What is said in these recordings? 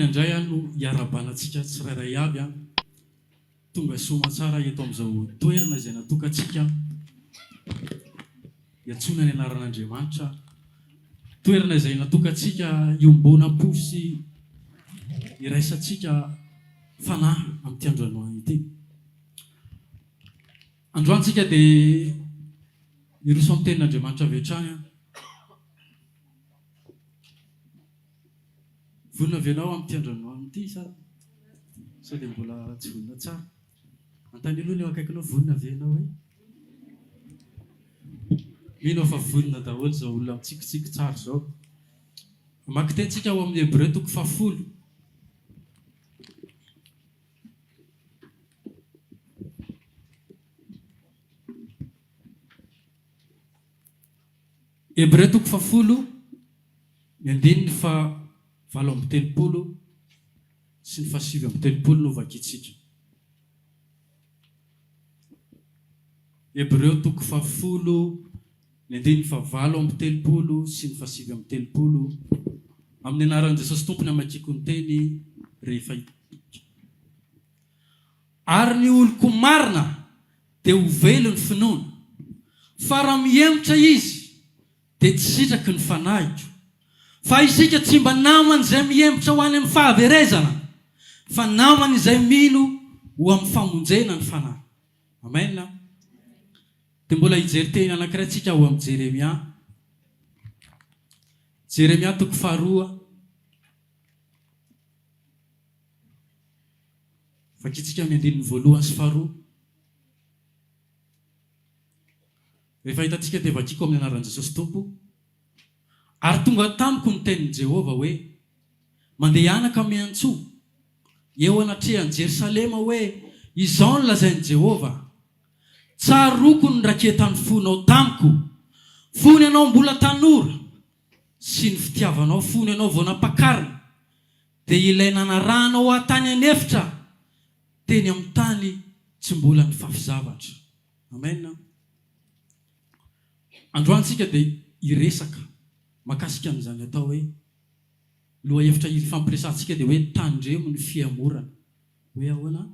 Voalohany indray aho no hiarahabana antsika tsirairay avy an, tonga soa aman-tsara eto amin'izao toerana izay natokantsika hiantsoana ny anaran'Andriamanitra, toerana izay natokantsika hiombonam-po sy hiraisantsika fanahy amin'ity andro androany ity. Androany tsika dia hiroso amin'ny tenin'Andriamanitra avy hatrany an. Vonona ve ianao amin'ity androany ity sa sao dia mbola tsy vonona tsara? Antanio aloha ny eo akaikinao, vonona ve ianao e? Mino aho fa vonona daholo izao olona mitsikitsiky tsara izao. Mamaky teny tsika ao amin'ny Hebreo toko fahafolo. Hebreo toko fahafolo, ny andininy faha 38 sy ny faha 39 no vakintsika. Hebreo toko fahafolo, ny andininy faha 38 sy ny faha 39, Amin'ny anaran'i Jesosy Tompo ny amakiako ny teny rehefa hitoky. Ary ny oloko marina dia ho velon'ny finoana, fa raha mihemotra izy, dia tsy sitraky ny fanahiko. Fa isika tsy mba naman'izay mihemotra ho any amin'ny fahaverezana, fa naman'izay mino ho amin'ny famonjena ny fanahy. Amen. Dia mbola hijery teny anankiray tsika ao amin'ny Jeremia. Jeremia toko faharoa. Vakintsika amin'ny andininy voalohany sy faharoa. Rehefa hitantsika dia vakiko amin'ny anaran'i Jesosy Tompo. Ary tonga tamiko ny tenin'i Jehovah hoe, Mandehana ka miantsoa eo anatrehan'i Jerosalema hoe, 'Izao no lazain'i Jehovah, Tsaroako ny niraketan'ny fonao tamiko, fony ianao mbola tanora, sy ny fitiavanao fony ianao vao nampakarina, dia ilay nanarahanao ahy tany an'efitra, teny amin'ny tany tsy mbola nifafy zavatra. Amen. Androany tsika dia hiresaka makasika an'izany atao hoe lohahevitra hifampiresahantsika dia hoe tandremo ny fihemorana. Hoe ahoana?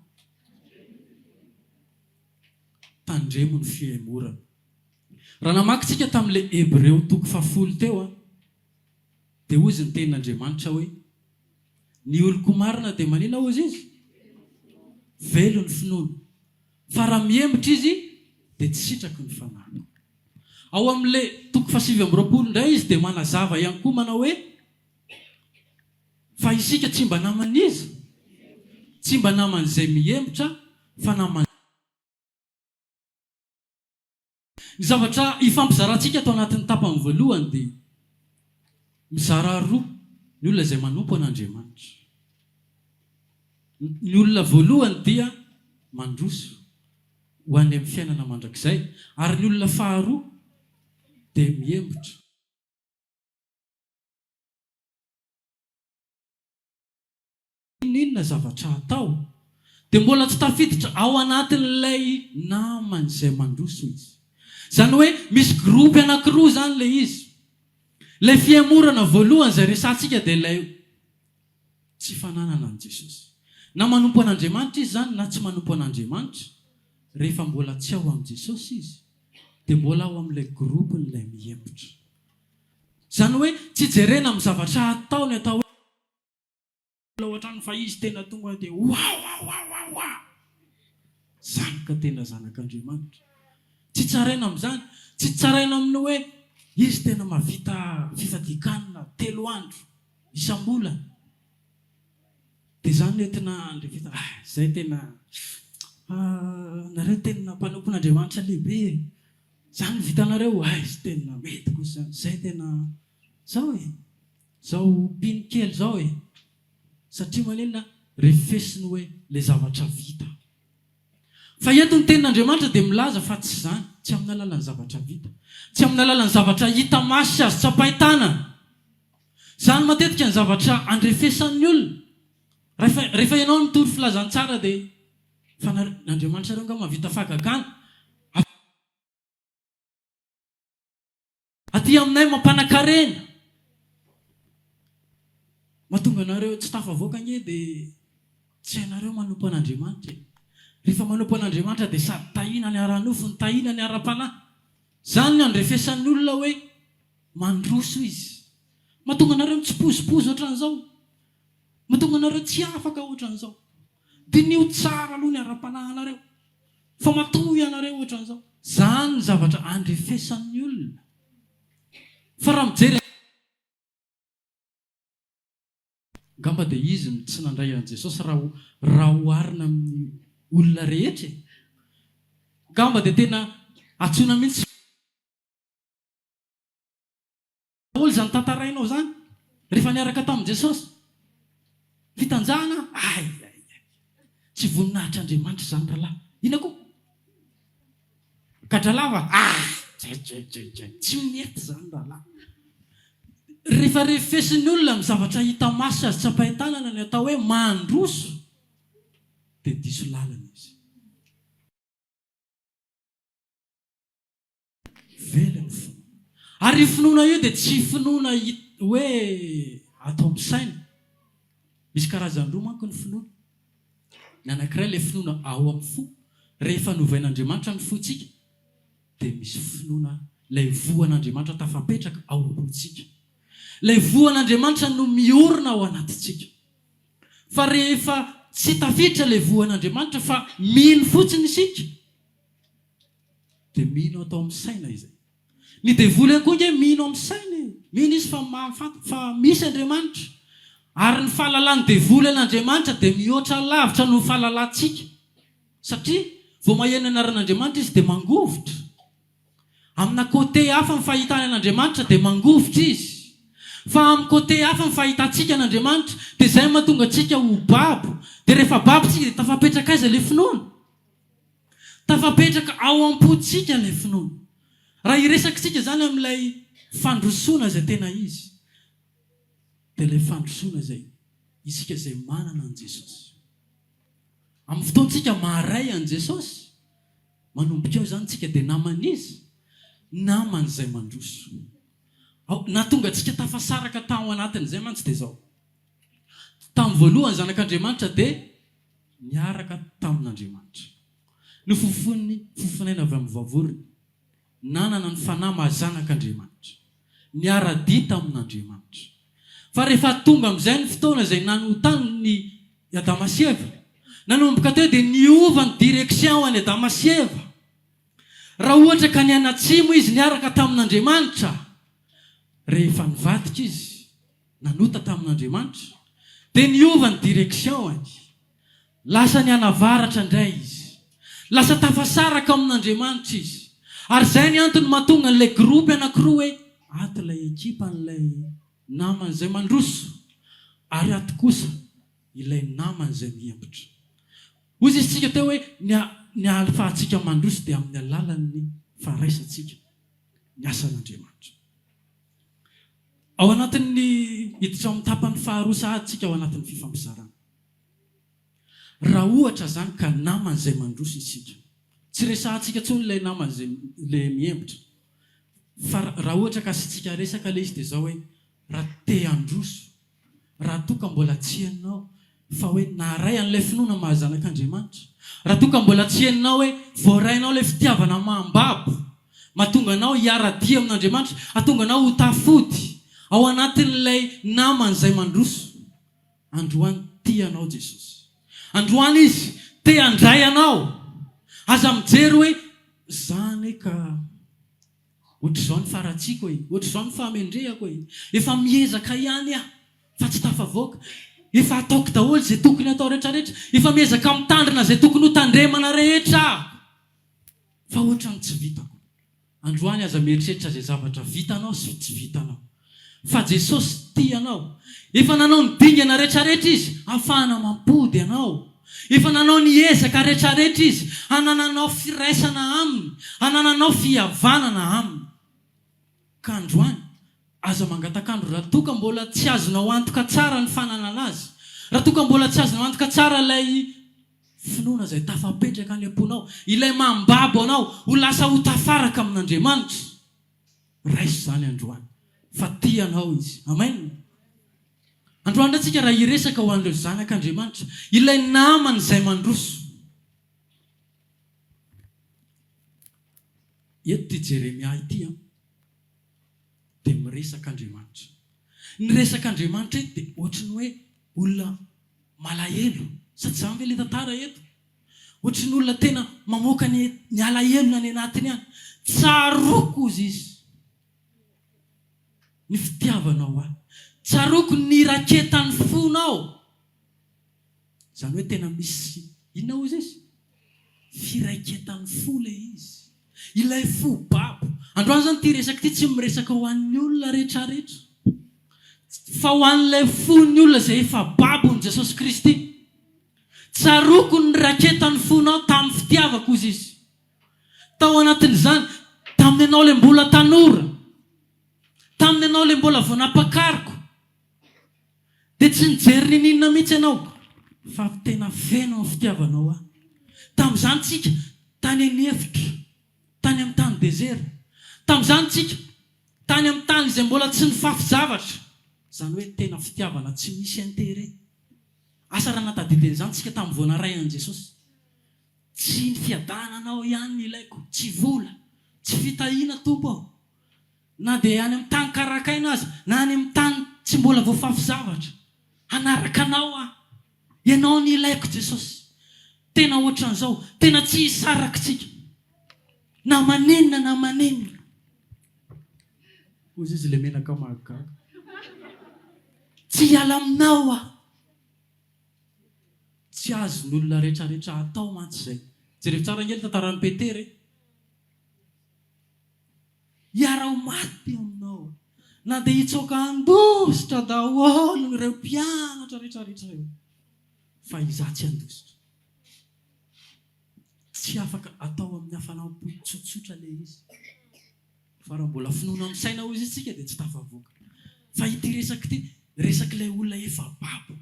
Tandremo ny fihemorana. Raha namaky tsika tamin'ilay Hebreo toko fahafolo teo an, dia hozy ny tenin'Andriamanitra hoe, Ny oloko marina dia manina hozy izy? Velon'ny finoana. Fa raha mihemotra izy dia tsy sitraky ny fanahiko. Ao amin'ilay toko fahasivy amby 20 indray izy dia manazava ihany koa manao hoe, Fa isika tsy mba naman'iza? Tsy mba naman'izay mihemotra fa naman'izay. Ny zavatra ifampizarantsika ato anatin'ny tapany voalohany dia mizara roa ny olona izay manompo an'Andriamanitra. Ny olona voalohany dia mandroso ho any amin'ny fiainana mandrakizay ary ny olona faharoa dia mihemotra. N'inona zavatra atao dia mbola tsy tafiditra ao anatin'ilay namany izay mandroso izy. Izany hoe misy groupe anankiroa izany ilay izy. Ilay fihemorana voalohany izay resahantsika dia ilay tsy fananana an'i Jesosy. Na manompo an'Andriamanitra izy izany na tsy manompo an'Andriamanitra, rehefa mbola tsy ao amin'i Jesosy izy dia mbola ao amin'ilay groupe-n'ilay mihemotra. Izany hoe tsy jerena amin'ny zavatra ataony atao hoe. Ao an-trano fa izy tena tonga dia wawawawawa! Zany ka tena zanak'Andriamanitra. Tsy tsaraina amin'izany, tsy tsaraina amin'ny hoe izy tena mahavita fifadian-kanina telo andro isam-bolana. Dia izany no entina andrefetana, ah izay tena ah nareo tena mpanompon'Andriamanitra lehibe e! Izany no vitanareo, hay tena mety kosa izany, izay tena zao e! Zao mpino kely zao e! Satria maninona? Refesiny hoe le zavatra vita. Fa eto ny tenin'Andriamanitra dia milaza fa tsy izany, tsy amin'ny alalan'ny zavatra vita. Tsy amin'ny alalan'ny zavatra hita maso sy azo tsapain-tanana. Izany matetika ny zavatra andrefesan'ny olona. Rehefa, rehefa ianao mitory filazantsara dia, fa nareo, Andriamanitrareo angaha mahavita fahagagana? Aty aminay mampanakarena. Mahatonga anareo tsy tafavoaka ange dia tsy hainareo manompo an'Andriamanitra e. Rehefa manompo an'Andriamanitra dia sady tahiana ny ara-nofo no tahiana ny ara-panahy. Izany no andrefesan'ny olona hoe mandroso izy. Mahatonga anareo mitsipozipozy ohatran'izao. Mahatonga anareo tsy afaka ohatran'izao. Diniho tsara aloha ny ara-panahinareo fa matoa ianareo ohatran'izao. Izany ny zavatra andrefesan'ny olona. Fa raha mijery. Angamba dia izy no tsy nandray an'i Jesosy raha raha oharina amin'ny olona rehetra e! Angamba dia tena antsoina mihitsy daholo izany tantarainao izany rehefa niaraka tamin'i Jesosy. Fitanjahana? Ay ay ay! Tsy voninahitr'Andriamanitra izany rahalahy. Inona koa? Gadralava? Ah! Jay jay jay jay. Tsy mety izany rahalahy. Rehefa refesin'ny olona amin'ny zavatra hita maso sy azo tsapain-tanana ny atao hoe mandroso dia diso lalana izy. Velona ny finoana. Ary io finoana io dia tsy finoana hoe atao amin'ny saina. Misy karazany roa manko ny finoana. Ny anankiray ilay finoana ao amin'ny fo. Rehefa novain'Andriamanitra ny fontsika dia misy finoana ilay voan'Andriamanitra tafapetraka ao am-pontsika. Ilay voan'Andriamanitra no miorina ao anatintsika. Fa rehefa tsy tafiditra ilay voan'Andriamanitra fa mino fotsiny isika dia mino atao amin'ny saina izay. Ny devoly ihany koa ange mino amin'ny saina e! Mino izy fa mahafantatra fa misy Andriamanitra. Ary ny fahalalan'ny devoly an'Andriamanitra dia mihoatra lavitra noho ny fahalalantsika. Satria vao maheno ny anaran'Andriamanitra izy dia mangovitra. Amina côté hafa ny fahitany an'Andriamanitra dia mangovitra izy. Fa amin'ny côté hafa ny fahitantsika an'Andriamanitra dia izay no mahatonga antsika ho babo. Dia rehefa babo tsika dia tafapetraka aiza ilay finoana? Tafapetraka ao am-pontsika ilay finoana. Raha hiresaka isika izany amin'ilay fandrosoana izay tena izy, dia ilay fandrosoana izay isika izay manana an'i Jesosy. Amin'ny fotoantsika maharay an'i Jesosy, manomboka eo izany isika dia naman'iza? Naman'izay mandroso. Ao, nahatonga antsika tafasaraka tao anatin'izay mantsy dia izao. Tamin'ny voalohany Zanak'Andriamanitra dia niaraka tamin'Andriamanitra. Nofofonin'ny fofonaina avy amin'ny vavorony. Nanana ny fanahy maha zanak'Andriamanitra. Niara-dia tamin'Andriamanitra. Fa rehefa tonga amin'izay ny fotoana izay nanotany i Adama sy Eva, nanomboka teo dia niova ny direction an'i Adama sy Eva. Raha ohatra ka nianatsimo izy niaraka tamin'Andriamanitra, rehefa nivadika izy, nanota tamin'Andriamanitra, dia niova ny direction-ny. Lasa nianavaratra indray izy. Lasa tafasaraka amin'Andriamanitra izy. Ary izay ny antony mahatonga an'ilay groupe anankiroa hoe ato ilay ekipa an'ilay namany izay mandroso ary ato kosa ilay namany izay mihemotra. Hoy izy isika teo hoe ny ny ahafahantsika mandroso dia amin'ny alalan'ny faharaisantsika ny asan'Andriamanitra. Ao anatin'ny hiditra ao amin'ny tapany faharoa sahady tsika ao anatin'ny fifampizarana. Raha ohatra izany ka naman'izay mandroso isika. Tsy resahantsika intsony ilay naman'izay ilay mihembotra. Fa raha ohatra ka asiantsika resaka ilay izy dia izao hoe raha te handroso, raha toa ka mbola tsy henonao fa hoe naharay an'ilay finoana maha zanak'Andriamanitra, raha toa ka mbola tsy henonao hoe voarainao ilay fitiavana mahambabo, mahatonga anao hiara-dia amin'Andriamanitra, hahatonga anao ho tafody ao anatin'ilay naman'izay mandroso. Androany tia anao Jesosy. Androany Izy te handray anao. Aza mijery hoe za anie ka ohatr'izao ny faharatsiako e, ohatr'izao ny fahamendrehako e, efa miezaka ihany aho fa tsy tafavoaka, efa ataoko daholo izay tokony atao rehetrarehetra, efa miezaka mitandrina izay tokony ho tandremana rehetra aho fa ohatran'ny tsy vitako. Androany aza mieritreritra izay zavatra vitanao sy tsy vitanao. Fa Jesosy tia anao. Efa nanao ny dingana retraretra Izy hahafahana mampody anao. Efa nanao ny ezaka retraretra Izy hanananao firaisana Aminy, hanananao fihavanana Aminy. Ka androany, aza mangatak'andro raha toa ka mbola tsy azonao antoka tsara ny fananana Azy. Raha toa ka mbola tsy azonao antoka tsara ilay Finoana izay tafapetraka any am-ponao, ilay mambabo anao ho lasa ho tafaraka amin'Andriamanitra. Raiso izany androany, fa tia anao Izy. Amen! Androany indray tsika raha hiresaka ho an'ireo zanak'Andriamanitra, ilay namany izay mandroso. Eto ity Jeremia ity an, dia miresaka Andriamanitra. Ny resak'Andriamanitra eto dia ohatry ny hoe olona malahelo, sa tsy izany ve ilay tantara eto? Ohatry ny olona tena mamoaka ny ny alahelony any anatiny any. Tsaroako hozy izy ny fitiavanao ahy. Tsaroako ny niraketan'ny fonao. Izany hoe tena misy inona hozy izy? Firaiketan'ny fo ilay izy. Ilay fo babo. Androany izany ity resaka ity tsy miresaka ho an'ny olona rehetrarehetra. Fa ho an'ilay fon'ny olona izay efa babon'i Jesosy Kristy. Tsaroako ny niraketan'ny fonao tamin'ny fitiavako, hozy izy. Tao anatin'izany, tamin'ny ianao ilay mbola tanora, tamin'ny ianao ilay mbola vao nampakariko, dia tsy nijery niniana mihitsy ianao, fa tena feno ny fitiavanao ahy. Tamin'izany tsika tany an'efitra, tany amin'ny tany dezera. Tamin'izany tsika tany amin'ny tany izay mbola tsy nifafy zavatra. Izany hoe tena fitiavana tsy misy intérêt. Asa raha nahatadidy an'izany tsika tamin'ny vao naray an'i Jesosy. Tsy ny fiadananao ihany no ilaiko, tsy vola, tsy fitahiana Tompo ô. Na dia any amin'ny tany karakaina aza, na any amin'ny tany tsy mbola voafafy zavatra, hanaraka Anao aho. Ianao no ilaiko Jesosy. Tena ohatran'izao, tena tsy hisaraka tsika. Na maninona na maninona. Hozy izy ilay menaka mahagaga. Tsy hiala aminao aho. Tsy azon'ny olona rehetrarehetra atao mantsy izay. Jerevo tsara ange ny tantaran'i Petera e. Hiara-ho maty aminao aho. Na dia hitsoaka handositra daholo ireo mpianatra rehetrarehetra ireo, fa izaho tsy handositra. Tsy afaka atao amin'ny hafanam-po tsotsotra ilay izy. Fa raha mbola finoana amin'ny saina hozy isika dia tsy tafavoaka. Fa ity resaka ity, resak'ilay olona efa babo.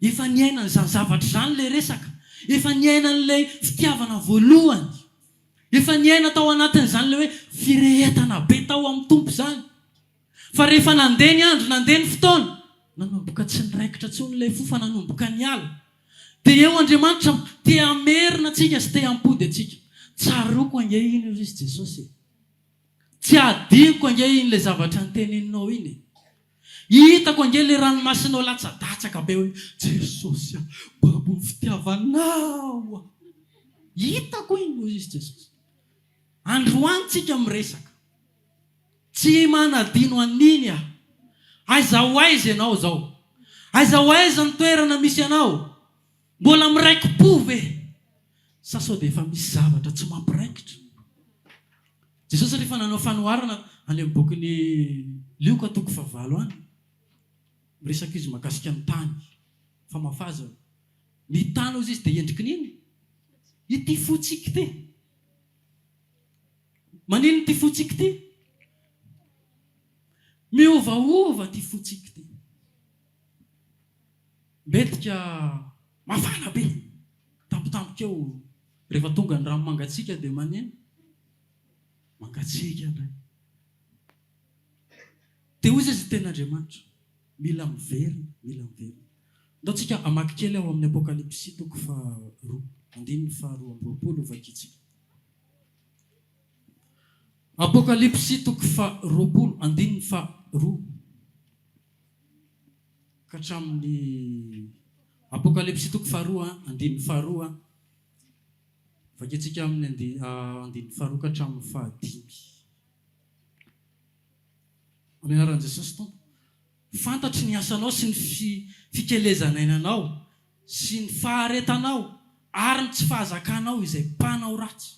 Efa niaina an'izany zavatra izany ilay resaka. Efa niaina an'ilay fitiavana voalohany. Efa niaina tao anatin'izany ilay hoe firehetana be tao amin'ny Tompo izany. Fa rehefa nandeha ny andro, nandeha ny fotoana, nanomboka tsy niraikitra intsony ilay fo fa nanomboka niala. Dia eo Andriamanitra te hamerina antsika sy te hampody antsika. Tsaroako ange iny hoy izy Jesosy e. Tsy adinoko ange iny ilay zavatra noteneninao iny e. Hitako ange ilay ranomasinao latsadatsaka be hoe Jesosy a, babon'ny fitiavanao aho. Hitako iny hoy izy Jesosy. Androany tsika miresaka. Tsy manadino an'iny aho. Aiza ho aiza ianao izao? Aiza ho aiza ny toerana misy anao? Mbola miraiki-po ve? Sa sao dia efa misy zavatra tsy mampiraikitra? Jesosy rehefa nanao fanoharana any amin'ny bokin'i Lioka toko fahavalo any, miresaka izy mahakasika ny tany, famafazana. Ny tany hozy izy dia endriky ny inona? Ity fontsika ity. Maninona ity fontsika ity? Miovaova ity fontsika ity. Mbetika mafana be, tampotampoka eo rehefa tonga ny rano mangatsiaka dia maneno? Mangatsiaka indray. Dia hoy izy tenin'Andriamanitra, mila miverina, mila miverina. Ndao tsika hamaky kely ao amin'ny Apokalypsy toko faharoa, andininy faharoa amby 20 ho vakintsika. Apokalypsy toko faha 20, andininy faharoa ka hatramin'ny Apokalypsy toko faharoa, andininy faharoa, vakintsika amin'ny andininy faharoa ka hatramin'ny fahadimy. Amin'ny anaran'i Jesosy Tompo. Fantatro ny asanao sy ny fikelezan'ainanao sy ny faharetanao ary ny tsy fahazakanao izay mpanao ratsy.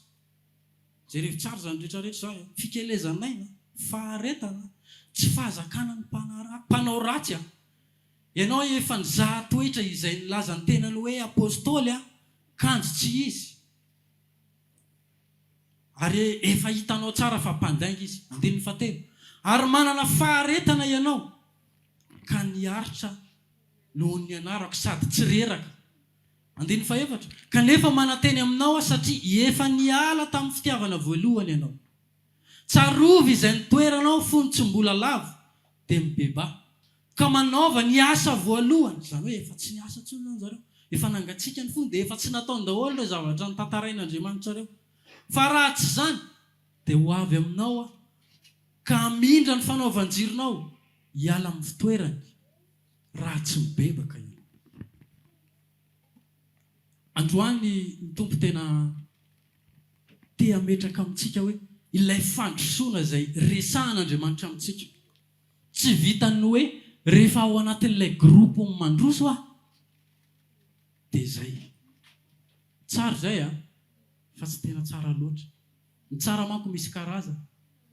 Jerevo tsara izany rehetra rehetra izany an! Fikelezan'aina, faharetana, tsy fahazakana ny mpanao ratsy an! Ianao efa nizaha toetra izay nilaza ny tenany hoe apostoly an, kanjo tsy izy. Ary efa hitanao tsara fa mpandainga izy. Andininy fahatelo. Ary manana faharetana ianao, ka niaritra noho ny anarako sady tsy reraka. Andininy fahefatra. Kanefa mananteny aminao aho satria efa niala tamin'ny fitiavana voalohany ianao. Tsarovy izay nitoeranao fony tsy mbola lavo, dia mibebaha. Ka manaova ny asa voalohany. Izany hoe efa tsy niasa intsony izany zareo. Efa nangatsiaka ny fony dia efa tsy nataony daholo ireo zavatra notantarain'Andriamanitra ireo. Fa raha tsy izany dia ho avy aminao Aho ka hamindra ny fanaovan-jironao hiala amin'ny fitoerany raha tsy mibebaka ianao. Androany ny Tompo tena te hametraka amintsika hoe ilay fandrosoana izay resahan'Andriamanitra amintsika. Tsy vitan'ny hoe rehefa ao anatin'ilay groupe mandroso aho dia izay. Tsara izay an! Fa tsy tena tsara loatra. Ny tsara manko misy karazany.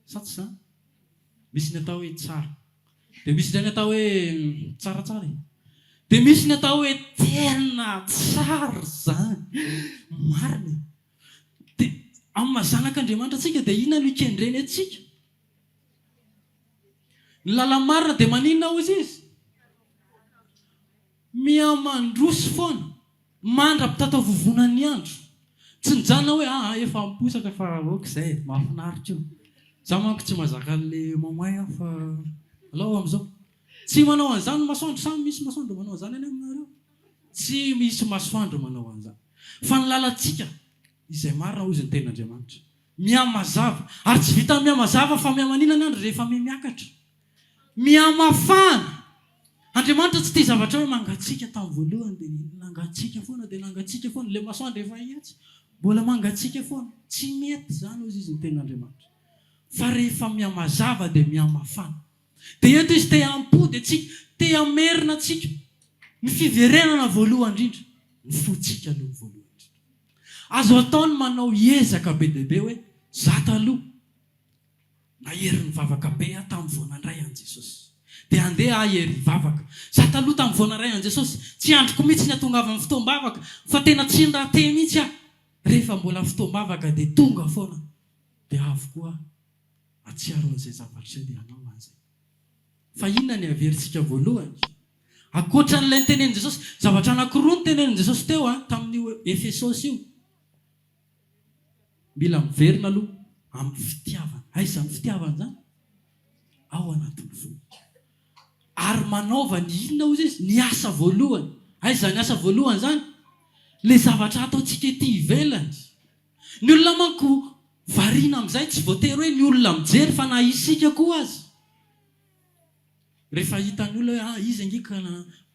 Sa tsy izany? Misy ny atao hoe tsara. Dia misy indray ny atao hoe tsaratsara e. Dia misy ny atao hoe tena tsara izany. Marina e. Dia amin'ny maha zanak'Andriamanitra antsika dia inona no ikendreny antsika? Ny lala-marina dia maninona hozy izy? Mihamandroso foana mandra-pitataovovonan'ny andro. Tsy nijanona hoe aa efa miposaka fa ok izay e, mahafinaritra io. Za manko tsy mahazaka an'le mamay aho fa alao amin'izao. Tsy manao an'izany ny masoandro, sa misy masoandro manao an'izany any aminareo? Tsy misy masoandro manao an'izany. Fa ny lalantsika izay marina hozy ny tenin'Andriamanitra. Mihamazava. Ary tsy vitan'ny mihamazava fa mihamanina ny andro rehefa mihamiakatra. Mihamafana. Andriamanitra tsy tia zavatra hoe mangatsiaka tamin'ny voalohany dia nangatsiaka foana dia nangatsiaka foana. Ilay masoandro efa hiatsy, mbola mangatsiaka foana. Tsy mety izany hozy izy ny tenin'Andriamanitra. Fa rehefa mihamazava dia mihamafana. Dia eto izy te hampody antsika, te hamerina antsika. Ny fiverenana voalohany indrindra, ny fontsika aloha voalohany indrindra. Azo atao ny manao ezaka be dia be hoe, za taloha nahery nivavaka be aho tamin'ny vao nandray an'i Jesosy. Dia handeha aho hery hivavaka. Za taloha tamin'ny vao naray an'i Jesosy, tsy andriko mihitsy ny hatongavan'ny fotoam-bavaka fa tena tsy ni-rater mihitsy aho. Rehefa mbola fotoam-bavaka dia tonga foana. Dia avy koa aho hahatsiaro an'izay zavatra izay dia hanao an'izay. Fa inona ny averintsika voalohany? Ankoatra an'ilay notenenin'i Jesosy, zavatra anankiroa notenenin'i Jesosy teo an, tamin'io Efesosy io. Mila miverina aloha amin'ny fitiavana. Aiza izany fitiavana izany? Ao anatin'ny fo. Ary manaova ny inona hozy izy? Ny asa voalohany. Aiza izany asa voalohany izany? Ilay zavatra ataontsika ety ivelany. Ny olona manko variana amin'izay, tsy voatery hoe ny olona mijery fa na isika koa aza. Rehefa hitan'ny olona hoe ah izy ange ka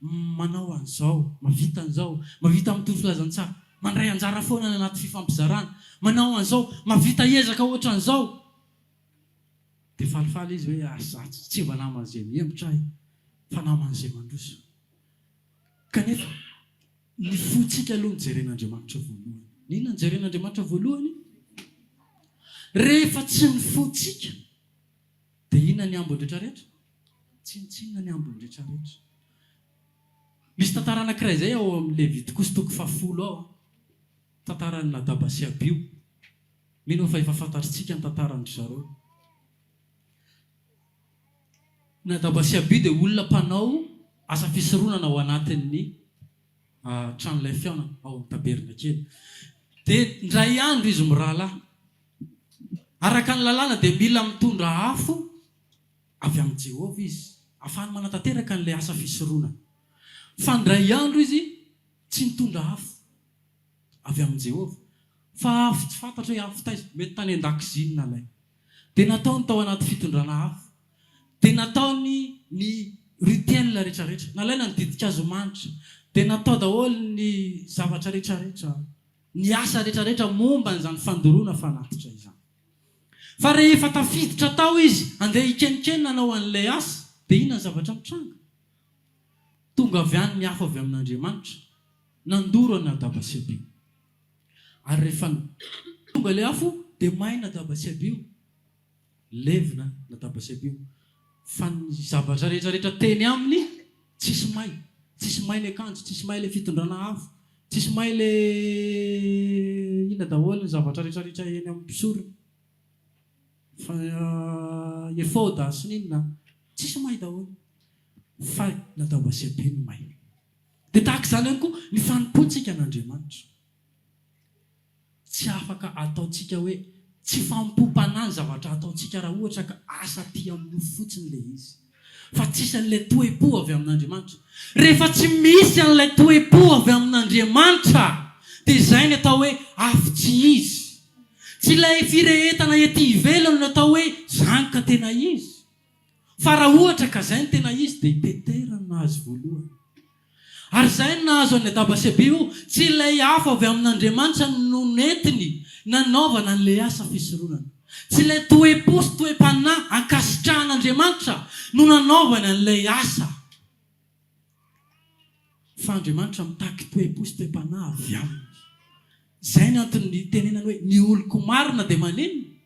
manao an'izao, mahavita an'izao, mahavita mitory filazantsara, mandray anjara foana any anaty fifampizarana, manao an'izao, mahavita ezaka ohatran'izao, dia falifaly izy hoe ah za tsy mba naman'izay mihemotra aho e, fa naman'izay mandroso. Kanefa ny fontsika aloha no jeren'Andriamanitra voalohany. Inona no jeren'Andriamanitra voalohany? Rehefa tsy ny fontsika Dia inona ny ambiny rehetra rehetra? Tsinontsinona ny ambiny rehetra rehetra. Misy tantara anankiray izay ao amin'ny Levitikosy toko fahafolo ao, tantaran'i Nadaba sy Abiho. Mino aho fa efa fantatritsika ny tantaran-dry zareo. Nadaba sy Abiho dia olona mpanao asa fisoronana ao anatin'ny tranolay fihaonana, ao amin'ny tabernakely. Dia indray andro izy mirahalahy. Araka ny Lalàna dia mila mitondra afo avy amin'i Jehovah izy, ahafahany manatanteraka an'ilay asa fisoronana. Fa indray andro izy tsy nitondra afo avy amin'i Jehovah, fa afo tsy fantatra hoe afo taiza, mety tany an-dakozia no nalainy. Dia nataony tao anaty fitondrana afo. Dia nataony ny rituel rehetrarehetra. Nalaina ny ditin-kazo manitra. Dia natao daholo ny zavatra rehetrarehetra. ny asa rehetrarehetra momba an'izany fandoroana fanatitra izany. Fa rehefa tafiditra tao izy handeha hikenikenina hanao an'ilay asa, dia inona ny zavatra mitranga? Tonga avy any ny afo avy amin'Andriamanitra, nandoro an'i Nadaba sy Abiho. Ary rehefa tonga ilay afo, dia may Nadaba sy Abiho. Levona Nadaba sy Abiho. Fa ny zavatra rehetrarehetra teny aminy, tsisy may. Tsisy may ny akanjo, tsisy may ilay fitondrana afo, Tsisy may le inona daholo ny zavatra retraretra eny amin'ny mpisorona fa efoda sy ny inona tsisy may daholo fa natao basiabe no may. Dia tahaka izany ihany koa ny fanompoantsika an'Andriamanitra. Tsy afaka ataontsika hoe tsy fanompoam-panahy ny zavatra ataontsika raha ohatra ka asa aty amin'ny nofo fotsiny ilay izy. Fa tsisy an'ilay toe-po avy amin'Andriamanitra. Rehefa tsy misy an'ilay toe-po avy amin'Andriamanitra dia izay ny atao hoe afo tsy izy. Tsy ilay firehetana ety ivelany no atao hoe zany ka tena izy. Fa raha ohatra ka zay no tena izy dia i Petera no nahazo voalohany. Ary izay no nahazo an'i Nadaba sy Abiho, tsy ilay afo avy amin'Andriamanitra no nentiny nanaovana an'ilay asa fisoronana. Tsy ilay toe-po sy toe-panahy ankasitrahan'Andriamanitra no nanaovany an'ilay asa. Fa Andriamanitra mitaky toe-po sy toe-panahy avy aminy. Izay ny antony nitenenany hoe, ny oloko marina dia maninona?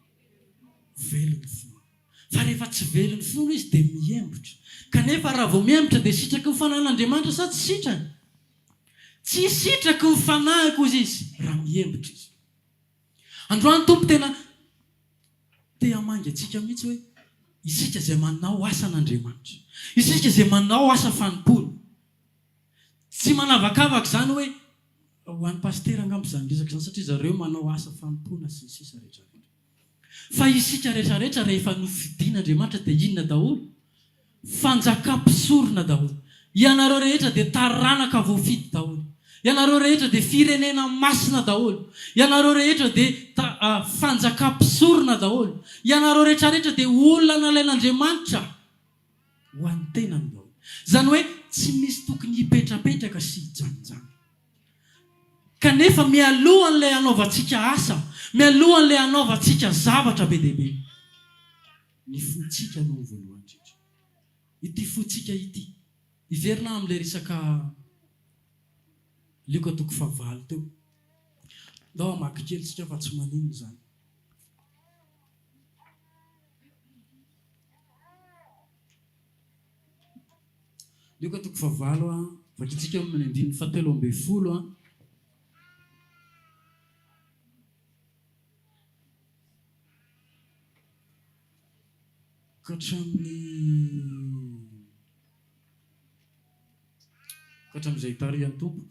Velon'ny finoana. Fa rehefa tsy velon'ny finoana izy dia mihembotra. Kanefa raha vao mihembotra dia sitraky ny fanahin'Andriamanitra sa tsy sitrany? Tsy sitraky ny fanahiko hozy izy raha mihembotra izy. Androany Tompo tena te hamangy antsika mihitsy hoe isika izay manao asan'Andriamanitra, isika izay manao asa fanompoana, tsy manavakavaka izany hoe ho an'ny pasitera angamba izany resaka izany satria zareo manao asa fanompoana sy ny sisa rehetra rehetra. Fa isika rehetra rehetra rehefa nofidin'Andriamanitra dia inona daholo? Fanjakam-pisorona daholo. Ianareo rehetra dia taranaka voafidy daholo. Ianareo rehetra dia firenena masina daholo. Ianareo rehetra dia fanjakam-pisorona daholo. Ianareo rehetra rehetra dia olona nalain'Andriamanitra ho an'ny tenany daholo. Izany hoe tsy misy tokony hipetrapetraka sy hijanonjanona. Kanefa mialohan'ilay hanaovantsika asa, mialohan'ilay hanaovantsika zavatra be dia be, ny fontsika no voalohany indrindra. Ity fontsika ity. Hiverina aho amin'ilay resaka Lioka toko fahavalo teo. Ndao hamaky kely isika fa tsy maninona izany. Lioka toko fahavalo a, vakintsika eo amin'ny andininy fahatelo ambinifolo a. Ka hatramin'ny ka hatramin'izay itarihan'ny Tompo.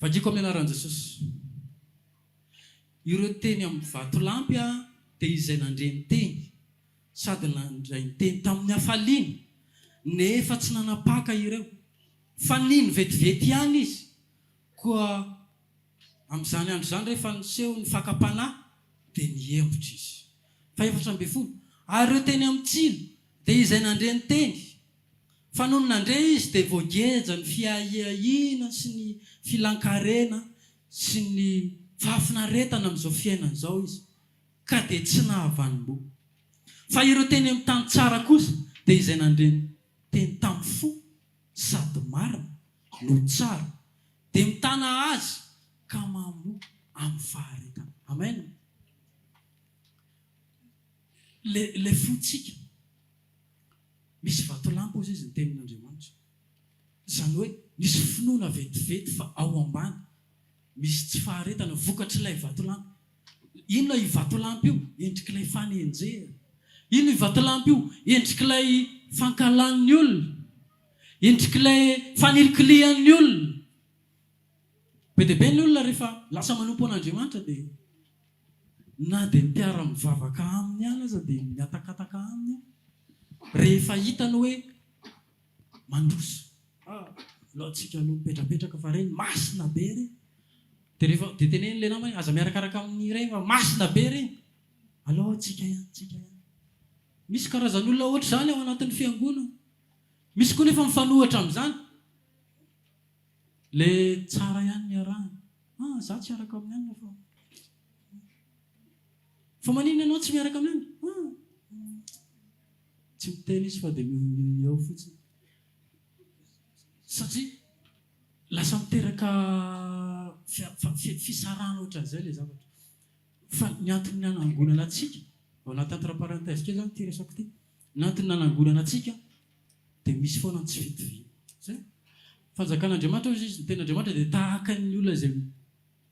Vakiko amin'ny anaran'i Jesosy. Ireo teny amin'ny vatolampy a dia izay nandre ny teny sady nandray ny teny tamin'ny hafaliana, nefa tsy nanapaka ireo, fa nino vetivety ihany izy. Koa amin'izany andro izany, rehefa niseho ny fakam-panahy, dia nihemotra izy. Fahefatra ambinifolo, Ary ireo teny amin'ny tsilo, dia izay nandre ny teny, fa nony nandre izy, dia voageja ny fiahiahiana sy ny filan-karena sy ny fahafinaretana amin'izao fiainana izao izy, ka dia tsy nahavanim-boa. Fa ireo teny amin'ny tany tsara kosa dia izay nandre ny teny tamin'ny fo sady marina no tsara, dia mitana azy ka mamoa amin'ny faharetana. Amen. Le, ilay fontsika. Misy vatolampy hozy izy ny tenin'Andriamanitra. Izany hoe misy finoana vetivety fa ao ambany misy tsy faharetana vokatr'ilay vatolampy. Inona io vatolampy io? Endrik'ilay fanenjehana. Inona io vatolampy io? Endrik'ilay fankahalan'ny olona. Endrik'ilay fanilikilihan'ny olona. Be dia be ny olona rehefa lasa manompo an'Andriamanitra dia na dia ny mpiara-mivavaka aminy ihany aza dia mihatakataka aminy rehefa hitany hoe mandroso. Ah, aleo antsika aloha mipetrapetraka fa ireny masina be ireny. Dia rehefa dia teneno ilay namana hoe aza miarakaraka amin'ireny fa masina be ireny. Aleo antsika ihany, tsika ihany. Misy karazan'olona ohatr'izany ao anatin'ny fiangonana. Misy koa nefa mifanohitra amin'izany. Ilay tsara ihany ny iarahana. Ah, za tsy hiaraka amin'ny anona fa. Fa maninona ianao tsy miaraka amin'ny anona? Ah. Tsy miteny izy fa dia mihomehy eo fotsiny. Satria lasa miteraka fisarahana ohatran'izay ilay zavatra. Fa ny antony nanangonana antsika, ao anaty entre parenthèse kely izany ity resako ity, ny antony nanangonana antsika dia misy foana ny tsy fitoviana. Izay. Fanjakan'Andriamanitra hozy izy, ny tenin'Andriamanitra dia tahaka ny olona izay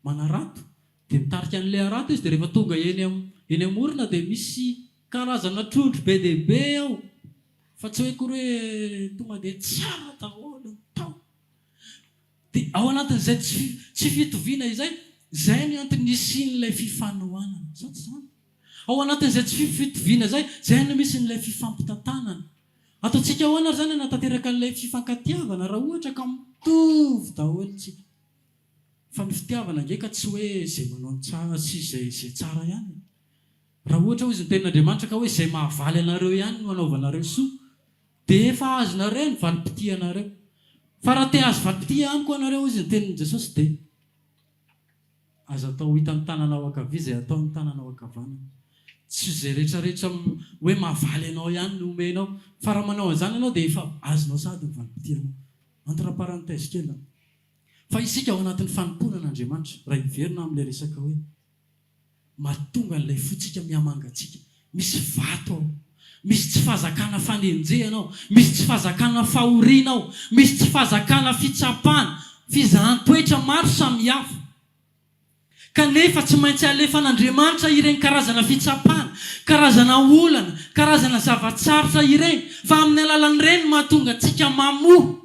manarato, dia mitarika an'ilay harato izy dia rehefa tonga eny eny amorona dia misy karazana trondro be dia be ao. Fa tsy hoe akory hoe tonga dia tsara daholo ny tao. Dia ao anatin'izay tsy tsy fitoviana izay, izay ny antony nisian'ilay fifanohanana. Sa tsy izany? Ao anatin'izay tsy fitoviana izay, izay no misy an'ilay fifampitantanana. Ataontsika ahoana ary izany hanatanteraka an'ilay fifankatiavana raha ohatra ka mitovy daholo tsika? Fa ny fitiavana ange ka tsy hoe izay manao ny tsara sy izay izay tsara ihany e. Raha ohatra hozy ny tenin'Andriamanitra ka hoe izay mahavaly anareo ihany no anaovanareo soa dia efa azonareo ny valim-pitianareo. Fa raha te hahazo valim-pitia amiko ianareo hozy ny tenin'i Jesosy dia Aza atao hitan'ny tananao ankavia izay ataon'ny tananao ankavanana. Tsy izay rehetrarehetra hoe mahavaly anao ihany no omenao. Fa raha manao an'izany ianao dia efa azonao sahady ny valim-pitianao. Entre parenthèse kely an. Fa isika ao anatin'ny fanompoana an'Andriamanitra, raha hiverina amin'ilay resaka hoe mahatonga an'ilay fontsika mihamangatsiaka. Misy vato ao. Misy tsy fahazakana fanenjehana ao. Misy tsy fahazakana fahoriana ao. Misy tsy fahazakana fitsapana, fizahan-toetra maro samihafa. Kanefa tsy maintsy alefan'Andriamanitra ireny karazana fitsapana, karazana olana, karazana zava-tsarotra ireny, fa amin'ny alalan'ireny no mahatonga antsika mamoa.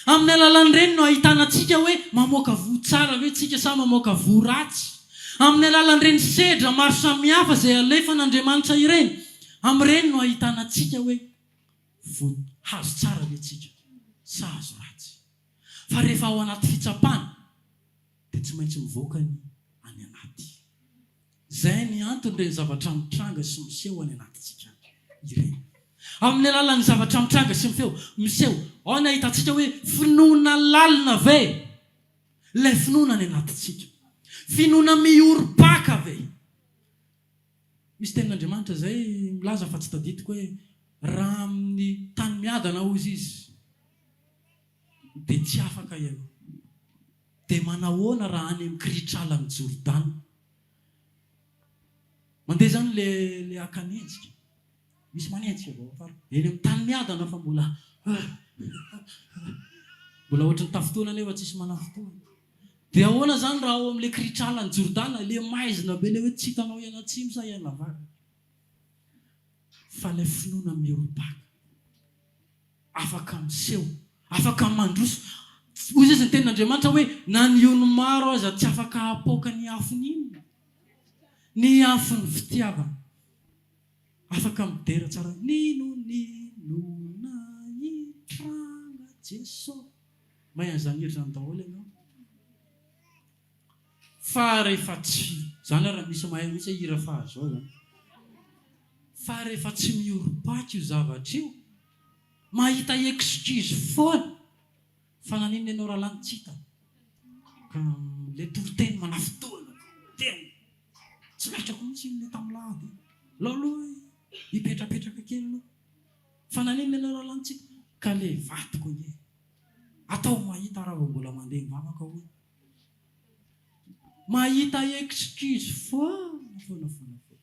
Amin'ny alalan'ireny no ahitana antsika hoe mamoaka voa tsara ve tsika sa mamoaka voa ratsy. Amin'ny alalan'ireny sedra maro samihafa izay alefan'Andriamanitra ireny, amin'ireny no ahitana antsika hoe voa hazo tsara ve tsika sa hazo ratsy. Fa rehefa ao anaty fitsapana dia tsy maintsy mivoaka ny any anaty. Izay ny anton'ireny zavatra mitranga sy miseho any anatintsika ireny. Amin'ny alalan'ny zavatra mitranga sy mifeo, miseho, ao ny ahitantsika hoe finoana lalina ve ilay finoana any anatintsika? Finoana miorim-paka ve? Misy tenin'Andriamanitra izay milaza fa tsy tadidiko hoe raha amin'ny tany miadana hozy izy dia tsy afaka ianao. Dia manahoana raha any amin'ny kirihitralan'i Jordana? Mandeha izany le le akanenjika. Misy manenjika avy ao afara. Eny amin'ny tany miadana fa mbola mbola ohatry ny tafintohina nefa tsisy manafintohina. Dia ahoana izany raha ao amin'ilay kirihitralan'i Jordana, ilay maizina be ilay hoe tsy hitanao hianatsimo sa hianavaratra. Fa ilay finoana miorim-paka. Afaka miseho, afaka mandroso. Hoy izy ny tenin'Andriamanitra hoe na ny ony maro aza tsy afaka hahapoaka ny afon'ny inona? Ny afon'ny fitiavana. Afaka midera tsara N'inon'inona hitranga Jeso. Mahay an'izany hira izany daholo ianao. Fa rehefa tsy, izany ary raha misy mahay mihitsy hoe hira fahazao izany. Fa rehefa tsy miorim-paty io zavatra io, mahita excuse foana. Fa naninona ianao rahalahy no tsy hita? Ka le toriteny manafintohina, tena tsy laitrako mihitsy iny le tamin'ny lahady iny. Alao aloha hipetrapetraka kely aloha. Fa naninona ianao rahalahy no tsy hita? Ka le vadiko ange atao mahita raha vao mbola mandeha mivavaka hono. Mahita excuse foana foana foana foana.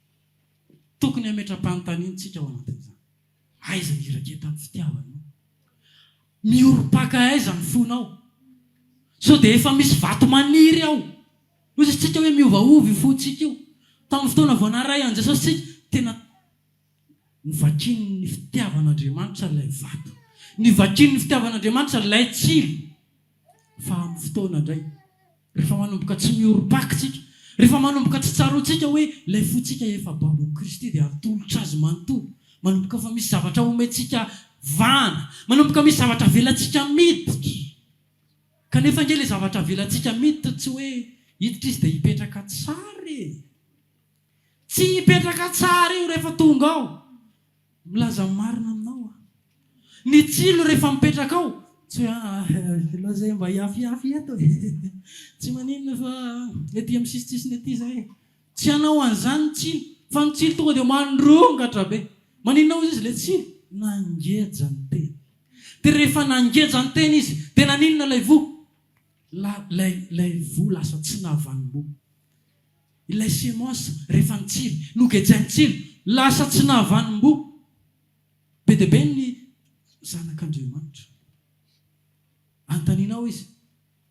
Tokony hametra-panontaniana isika ao anatin'izany. Aiza ny iraketan'ny fitiavanao? Miorim-paka aiza ny fonao? Sao dia efa misy vato maniry ao? Hoy isika hoe miovaova io fontsika io. Tamin'ny fotoana vao naray an'i Jesosy isika, tena novakian'ny fitiavan'Andriamanitra ilay vato. Novakian'ny fitiavan'Andriamanitra ilay tsilo. Fa amin'ny fotoana indray, rehefa manomboka tsy miorim-paka isika, rehefa manomboka tsy tsaroantsika hoe ilay fontsika efa babon'i Kristy dia atolotra Azy manontolo, manomboka efa misy zavatra omentsika vahana, manomboka misy zavatra avelantsika miditra. Kanefa ange ilay zavatra avelantsika miditra tsy hoe hiditra izy dia hipetraka tsara e! Tsy hipetraka tsara io rehefa tonga ao. Milaza ny marina aminao aho. Ny tsilo rehefa mipetraka ao, tsy hoe ah, aleo zay mba hiafiafy eto e. Tsy maninona fa ety amin'ny sisintsisiny ety zay e. Tsy hanao an'izany ny tsilo, fa ny tsilo tonga dia mandrongatra be. Maninona hozy izy ilay tsilo? Nangeja ny teny. Dia rehefa nangeja ny teny izy, dia naninona ilay voa? La, ilay, ilay voa lasa tsy nahavanim-boa. Ilay semence rehefa nitsiry, nogejain'ny tsilo, lasa tsy nahavanim-boa. Be dia be ny zanak'Andriamanitra. Anontanianao izy,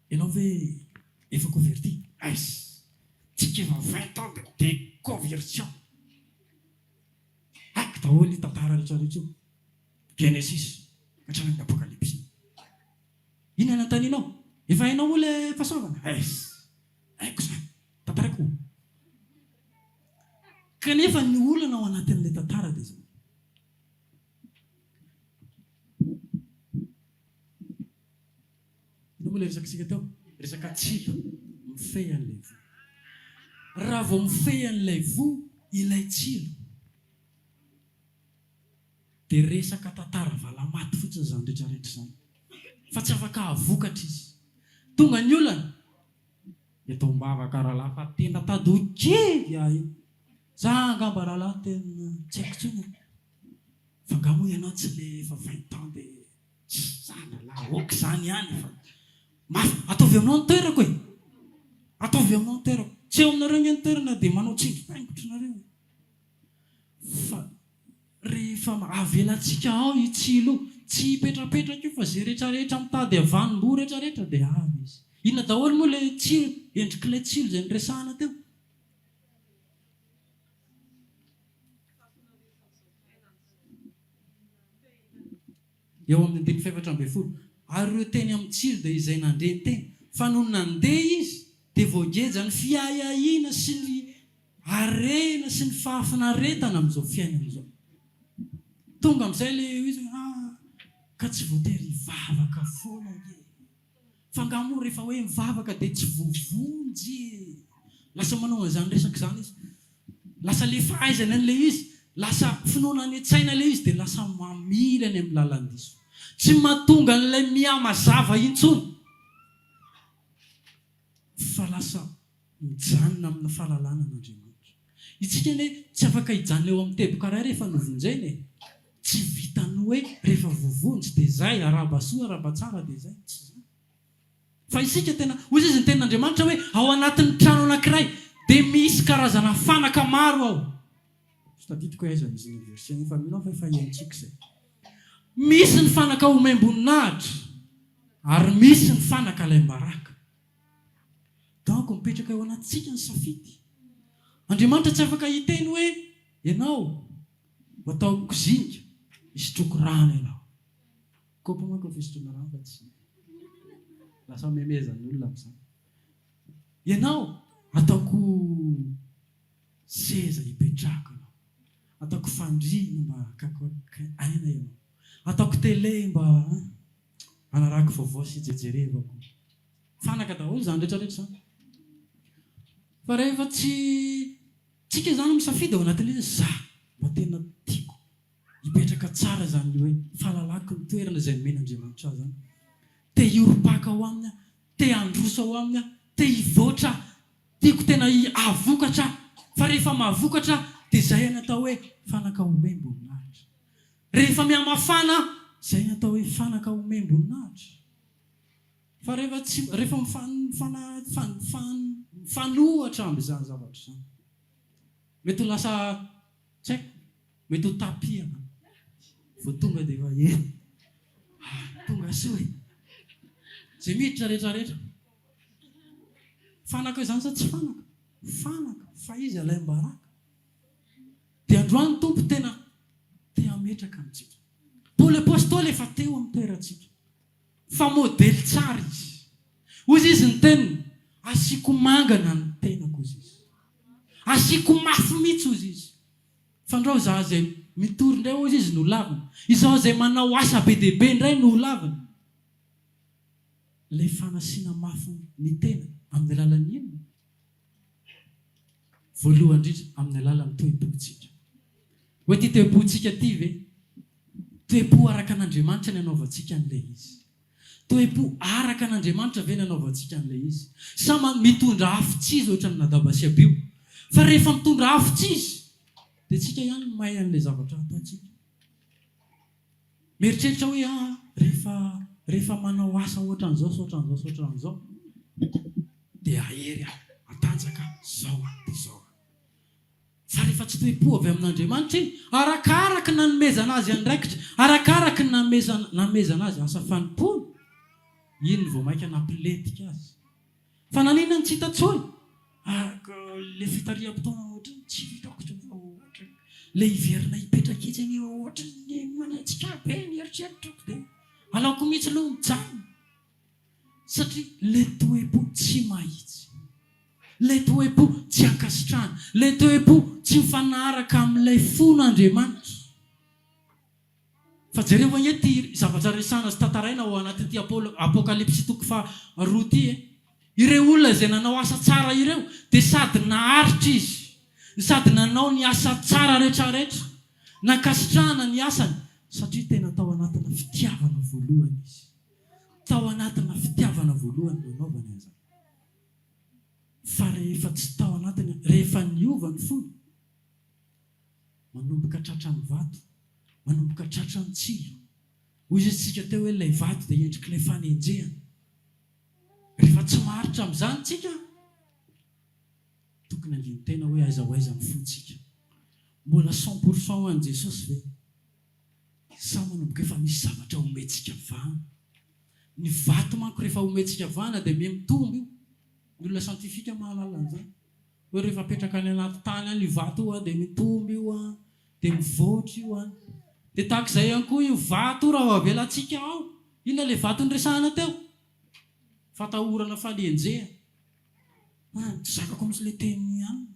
ianao ve efa converti? Aiz! Tsika efa 20 ans de déconversion. Haiko daholo io tantara rehetra rehetra io. Genesis ka hatrany amin'ny Apokalypsy. Inona no anontanianao? Efa hainao moa ilay fahasoavana? Aiz! Haiko izany. Tantaraiko. Kanefa ny olana ao anatin'ilay tantara dia izao. Io moa ilay resakitsika teo, resaka tsilo mifehy an'ilay voa. Raha vao mifehy an'ilay voa ilay tsilo dia resaka tantara valamaty fotsiny izany rehetra rehetra izany fa tsy afaka hahavokatra izy. Tonga ny olana, eto am-bavaka rahalahy fa tena tady ho kivy aho io. Za angamba rahalahy tena tsy haiko intsony e. Fa nga moa ianao tsy le efa 20 ans de tsy zany rahalahy ok zany ihany fa mafy ataovy aminao ny toerako e! Ataovy aminao ny toerako. Tsy eo aminareo nge ny toerana de manao tsindry paingotra nareo e! Fa rehefa avelantsika ao io tsilo io, tsy hipetrapetraka io fa ze retraretra mitady havanim-boa retraretra de avy izy. Inona daholo moa le tsilo, endrik'ilay tsilo zay noresahana teo? Eo amin'ny andininy fahefatra ambin'ny folo, Ary ireo teny amin'ny tsilo dia izay nandre ny teny, fa nony nandeha izy, dia voageja ny fiahiahiana sy ny harena sy ny fahafinaretana amin'izao fiainana izao. Tonga amin'izay ilay izy hoe, Ah, ka tsy voatery hivavaka foana ange e! Fa angaha moa rehefa hoe mivavaka dia tsy voavonjy e! Lasa manao an'izany resaka izany izy. Lasa le fahaizany an'ilay izy, lasa finoana any an-tsaina ilay izy dia lasa mamily any amin'ny lalan-diso. Tsy mahatonga an'ilay mihamazava intsony fa lasa mijanona amin'ny fahalalana an'Andriamanitra. Isika anie tsy afaka hijanona eo amin'ny teboka iray rehefa novonjena e! Tsy vitan'ny hoe rehefa voavonjy dia izay, arahaba soa, arahaba tsara dia izay. Tsy izany. Fa isika tena, hoy izy ny tenin'Andriamanitra hoe ao anatin'ny trano anankiray dia misy karazana fanaka maro ao. Tsy tadidiko hoe aiza misy an'io verset io fa mino aho fa efa haintsika izay. Misy ny fanaka omem-boninahitra ary misy ny fanaka alaim-baraka. Donc mipetraka eo anatintsika ny safidy. Andriamanitra tsy afaka hiteny hoe ianao ho ataoko zinga hisotroako rano ianao. Kaopy manko ny fisotroana rano fa tsy lasa memezan'ny olona amin'izany. Ianao ataoko seza hipetrahako ianao. Ataoko fandriana mba hakako aina ianao. Ataoko télé mba hanarahako vaovao sy hijejerevako. Fanaka daholo izany rehetra rehetra izany. Fa rehefa tsy tsika izany misafidy ao anatin'ilay izy, za mba tena tiako hipetraka tsara izany hoe fahalalako ny toerana izay nomen'Andriamanitra ahy izany. Te hiorim-paka ao aminy aho, te handroso ao aminy aho, te hivoatra aho, tiako tena hahavokatra aho. Fa rehefa mahavokatra aho dia izay ny atao hoe fanaka omem-boninahitra. Rehefa mihamafana aho, izay ny atao hoe fanaka omem-boninahitra. Fa rehefa tsy, rehefa mifanohitra amin'izany zavatra izany, mety ho lasa, tsy haiko, mety ho tapihana vao tonga dia efa eny. Ah, tonga soa e! Izay miditra rehetra rehetra. Fanaka izany sa tsy fanaka? Fanaka, fa izy alaim-baraka. Dia androany Tompo tena te hametraka amintsika. Paoly Apostoly efa teo amin'ny toerantsika. Fa modely tsara izy. Hozy izy ny teniny, asiako mangana ny tenako hozy izy. Asiako mafy mihitsy hozy izy. Fandrao izaho izay mitory indray hozy izy no lavina. Izaho izay manao asa be dia be indray no ho lavina. Ilay fanasiana mafy ny tena amin'ny alalan'ny inona? Voalohany indrindra amin'ny alalan'ny toe-pontsika. Hoe ity toe-pontsika ity ve? Toe-po araka an'Andriamanitra ny anaovantsika an'ilay izy. Toe-po araka an'Andriamanitra ve ny anaovantsika an'ilay izy? Sa mitondra afo tsy izy ohatran'i Nadaba sy Abiho? Fa rehefa mitondra afo tsy izy, dia tsika ihany no mahay an'ilay zavatra ataontsika. Mieritreritra hoe ah, rehefa rehefa manao asa ohatran'izao sy ohatran'izao sy ohatran'izao, dia hahery aho, hatanjaka aho, izao aho, dia izao aho. Fa rehefa tsy toe-po avy amin'Andriamanitra iny, arakaraka ny nanomezana azy andraikitra, arakaraka ny namezana nanomezana azy asa fanompoana, iny no vao mainka nampilentika azy. Fa naninona no tsy hita intsony? Araka ilay fitariham-potoana ohatran'ny tsy vitako intsony fa ohatran'ny ilay hiverina hipetraka etsy anie ohatran'ny manenjika ahy be ny eritreritrako dia aleoko mihitsy aloha mijanona. Satria ilay toe-po tsy mahitsy, ilay toe-po tsy ankasitrahana, ilay toe-po tsy mifanaraka amin'ilay fon'Andriamanitra. Fa jereo anie ity zavatra resahana sy tantaraina ao anatin'ity Apokalypsy toko faha roa ity e. Ireo olona izay nanao asa tsara ireo dia sady naharitra izy, no sady nanao ny asa tsara rehetrarehetra. Nankasitrahana ny asany satria tena tao anatina fitiavana voalohany izy. Tao anatina fitiavana voalohany nanaovany an'izany. Fa rehefa tsy tao anatiny, rehefa niova ny fony, manomboka tratran'ny vato, manomboka tratran'ny tsilo. Hoy izy isika teo hoe ilay vato dia endrik'ilay fanenjehana. Rehefa tsy maharitra amin'izany tsika, tokony handini-tena hoe aiza ho aiza ny fontsika. Mbola cent pour cent ho an'i Jesosy ve? Sa manomboka efa misy zavatra omentsika vahana? Ny vato manko rehefa omentsika vahana dia miha mitombo io. Ny olona scientifique mahalala an'izany. Hoe rehefa apetraka any anaty tany any io vato io dia mitombo io an, dia mivoatra io an. Dia tahaka izay ihany koa io vato io raha vao avelantsika ao. Inona ilay vato niresahana teo? Fatahorana falenjehana. Ah, tsy zakako mihitsy ilay teny ihany.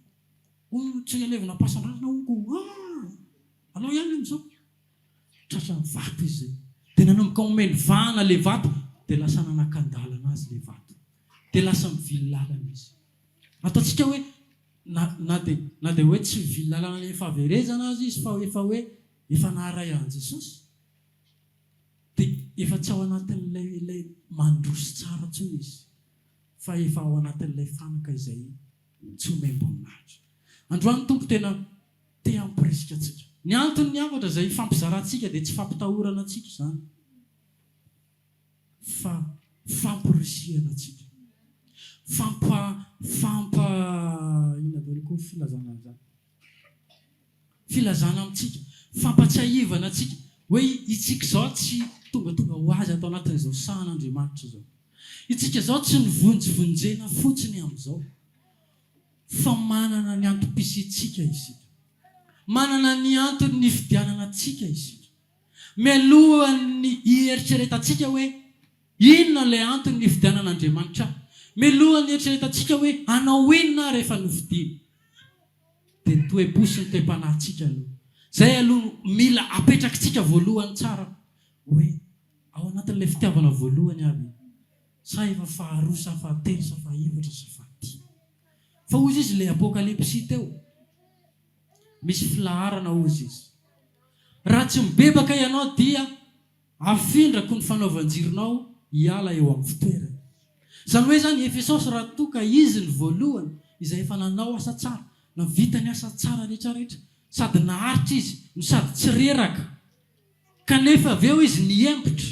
Hono tsy alevina am-pasan-drazana honko. Ah! Alao ihany amin'izao. Tratran'ny vato izy izay. Dia nanomboka omeny vahana ilay vato, dia lasa nanakan-dalana azy ilay vato. Dia lasa mivily lalana izy. Ataontsika hoe na na dia na dia hoe tsy mivily lalana any amin'ny fahaverezana aza izy fa efa hoe efa naharay an'i Jesosy dia efa tsy ao anatin'ilay ilay mandroso tsara intsony izy fa efa ao anatin'ilay fanaka izay tsy omem-boninahitra. Androany Tompo tena te hamporisika antsika. Ny anton'ny hafatra izay ifampizarantsika dia tsy fampitahorana antsika izany. Fa famporisihana antsika. Fampa fampa inona daholo koa ny filazana an'izany? Filazana amintsika, fampatsiahivana antsika hoe itsika izao tsy tongatonga ho azy ato anatin'izao sahan'Andriamanitra izao. Itsika izao tsy nivonjivonjena fotsiny amin'izao fa manana ny antom-pisiantsika isika. Manana ny antony nifidianana antsika isika. Mialohan'ny hieritreretantsika hoe inona ilay antony nifidianan'Andriamanitra ahy, mialohan'ny hieritreretantsika hoe hanao inona aho rehefa nofidina, dia ny toe-po sy ny toe-panahintsika aloha. Izay aloha no mila apetrakitsika voalohany tsara hoe ao anatin'ilay fitiavana voalohany aho ve sa efa faharoa sa fahatelo sa fahefatra sa fahadimy. Fa hozy izy ilay Apokalypsy teo, misy filaharana hozy izy. Raha tsy mibebaka ianao dia afindrako ny fanaovan-jironao hiala eo amin'ny fitoerany. Izany hoe izany Efesosy raha toa ka izy ny voalohany izay efa nanao asa tsara, navita ny asa tsara rehetra rehetra, sady naharitra izy no sady tsy reraka, kanefa avy eo izy niembotra,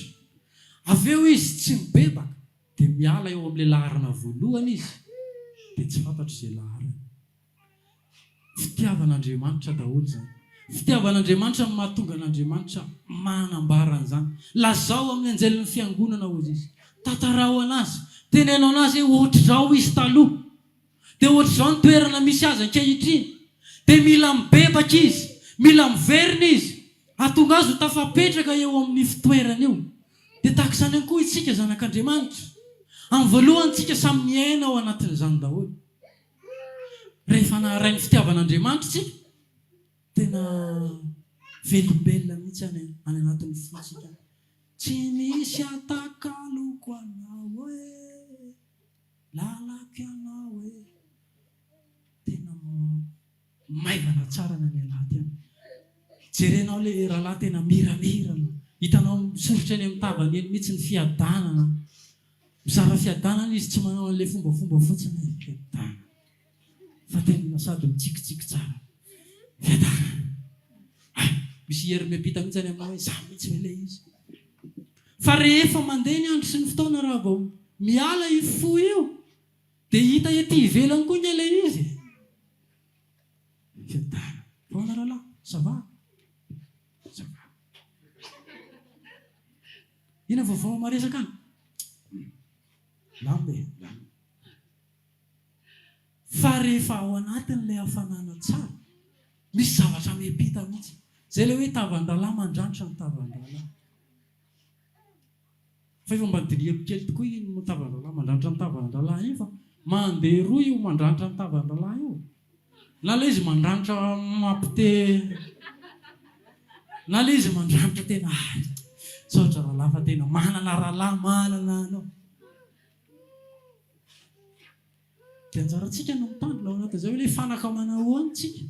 avy eo izy tsy mibebaka, dia miala eo amin'ilay laharana voalohany izy dia tsy fantatro izay laharany. Fitiavan'Andriamanitra daholo izany. Fitiavan'Andriamanitra no mahatonga an'Andriamanitra manambara an'izany. Lazao amin'ny anjelin'ny fiangonana hozy izy. Tantarao an'azy. Teneno an'azy hoe ohatr'izao izy taloha. Dia ohatr'izao ny toerana misy azy ankehitriny. Dia mila mibebaka izy. Mila miverina izy. Hahatonga azy ho tafapetraka eo amin'ny fitoerany io. Dia tahaka izany ihany koa isika zanak'Andriamanitra. Amin'ny voalohany isika samy miaina ao anatin'izany daholo. Rehefa naharay ny fitiavan'Andriamanitra isika, tena velombelona mihitsy any any anatin'ny fontsika. Tsy misy atakaloko anao e, lalako ianao e. Tena maivana tsara ny any anaty any. Jerenao ilay rahalahy tena miramirana. Hitanao misoritra eny amin'ny tavany eny mihitsy ny fiadanana. Mizara fiadanana izy, tsy manao an'ilay fombafomba fotsiny hoe fiadanana. Fa tena sady mitsikitsiky tsara. Fiadanana. Ah, misy hery miampita mihitsy any aminao hoe za mihitsy ve ilay izy. Fa rehefa mandeha ny andro sy ny fotoana raha vao miala io fo io dia hita ety ivelany koa nge ilay izy e. Fiadanana. Ahoana rahalahy? Ça va? Ça va. Inona vaovao maresaka any? Milamina e, milamina. Fa rehefa ao anatin'ilay hafanana tsara, misy zavatra miampita mihitsy. Izay ilay hoe tavan-drahalahy mandranitra ny tavan-drahalahy. Fa efa mba nodinihako kely tokoa iny tavan-drahalahy mandranitra ny tavan-drahalahy iny fa mandeha roa io mandranitra ny tavan-drahalahy io. Na ilay izy mandranitra mampite. Na ilay izy mandranitra tena, ah, misaotra rahalahy fa tena manana rahalahy manana anao. Dia anjarantsika no mitandrina ao anatin'izay hoe ilay fanaka manahoana tsika.